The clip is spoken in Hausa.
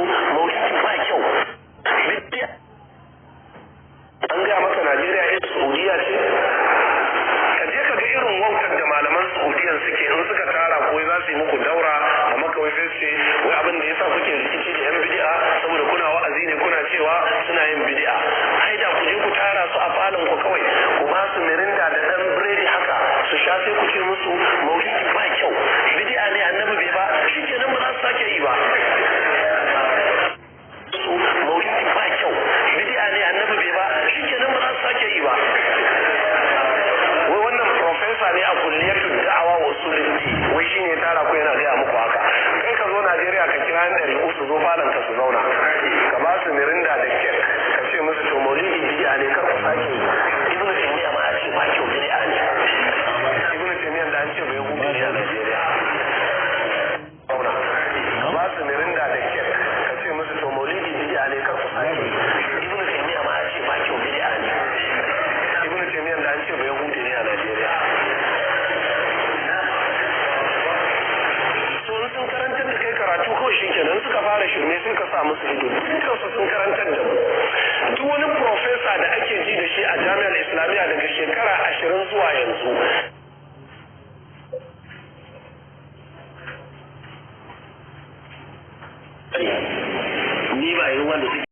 Maulidi ba kyau. An gaya maka Najeriya yin Saudiya ce? Ka je ka ga irin wautar da malaman Saudiyan suke in suka tara ko za su yi muku daura a maka, wai sai ce wai abin da yasa kuke rikici da yan bid'a saboda kuna wa'azi ne, kuna cewa suna yin bid'a. Ai da ku je ku tara su a falon ku kawai, ku ba su Mirinda da dan biredi haka su sha, sai ku ce musu maulidi ba kyau, bid'a ne, annabi bai ba, shikenan ba za su sake yi ba. Su maulidi ba kyau, bid'a ne, annabi bai ba, shikenan ba za su sake yi ba. Wai wannan professor ne a kulliyatul da'awa wa usuluddin, wai shine tara ku yana gaya muku haka. Kai ka zo Najeriya ka kira yan ɗari su zo falon ka su zauna, ka ba su Mirinda da kek, ka ce musu to maulidi bid'a ne, kar ku sake yi. Ibnu Taymiya ma ya ce ba kyau, bid'a ne. Ibnu Taymiya da an ce bai hudu ne a Najeriya. Zauna ka ba su Mirinda da kek, ka ce musu to maulidi bid'a ne, kar ku sake yi. Ibnu Taymiya ma ya ce ba kyau, bid'a ne. Ibnu Taymiya da an ce bai hudu ne a Najeriya. So in sun karantar da kai karatu kawai shi kenan, suka fara shirme sai ka sa musu ido. Dukkan su sun karantar da mu. Duk wani professor da ake ji da shi a jami'ar Islamiyya daga shekara 20 zuwa yanzu. Ni ba irin wanda suke